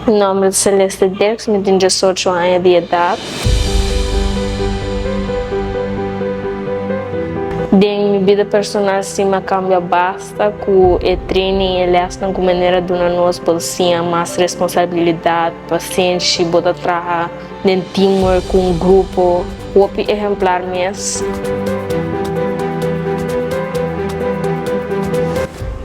Mi nomber ta Celeste Dirks, mi tin diesocho aña di edat. Den mi bida personal si mi a kambia basta ku e training i e lèsnan ku manera duna nos por siña mas responsabilidat, pasenshi, bo ta traha den teamwork ku un grupo hopi ehemplar mes.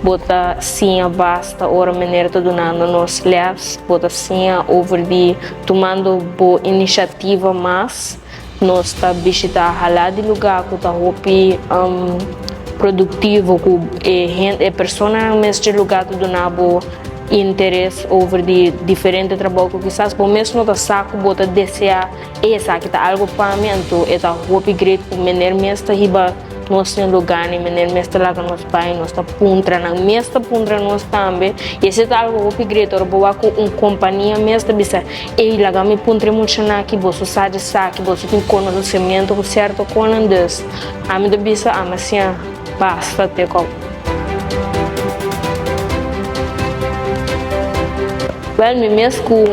Bo ta siña basta ora meneer ta dunando nos les, bo ta siña over di tumando bo iniciativa mas. Nos ta bishita hala di lugar cu ta hopi productivo cu e hende, e personanan mes dje lugar ta duna bo interes over di diferente trabou cu kisas bo mes no ta sa cu bo ta desea. Ey esaki ta algo pa mi, anto e ta hopi great cu meneer mes ta hiba nos den lugar ni meneer mes ta laga nos bai, nos ta puntra, nan mes ta puntra nos tambe y ese ta algo hopi great ora bo wak cu un compania mes ta bisa ey laga mi puntra e muchanan aki boso sa di esaki, boso tin conocimiento cu cierto conan, dus ami ta bisa ami a siña basta te cou. Wel mi mes cu.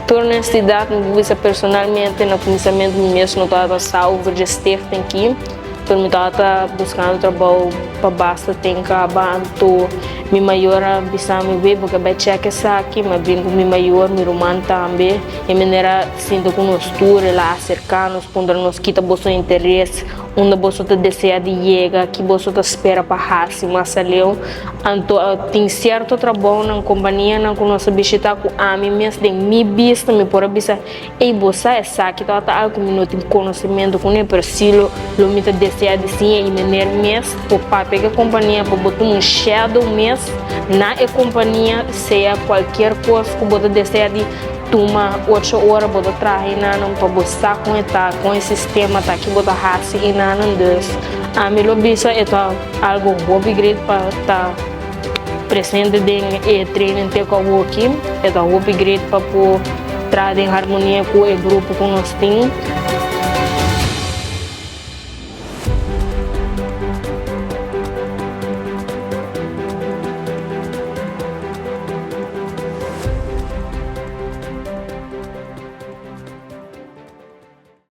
Tur honestidad mi por bisa personalmente na kuminsamentu mi mes no tabata sa over dje stichting aki, pero mi tabata buskando trabou pa basta ten kaba, anto mi mayor a bisa mi wey bo ke bai chek esaki, mi a bin ku mi mayor, mi ruman tambe, e manera sinta ku nos tur el a aserka nos puntra nos kita boso interes. Unda boso ta desea di yega, ki boso ta spera pa hasi mas aleu. Anto tin sierto trabounan, kompanianan ku nos a bishitá ku ami mes den mi bista mi por a bisa, Ey, bo sa esaki tabata algu ku mi no tin konosementu kuné, pero si lo lo mi ta desea di siña i meneer mes por papia ku e kompania pa bo tuma un shadow mes na e kompania, sea kualkier kos ku bo ta desea di. Tuma ocho ora bo ta traha enanan pa bo sa kon e ta, kon e sistema ta, ki bo ta hasi enanan. Dus ami lo bisa e ta algo hopi great pa ta presente den e training te ku awoki. E ta hopi great pa por traha den harmonia ku e grupo ku nos tin.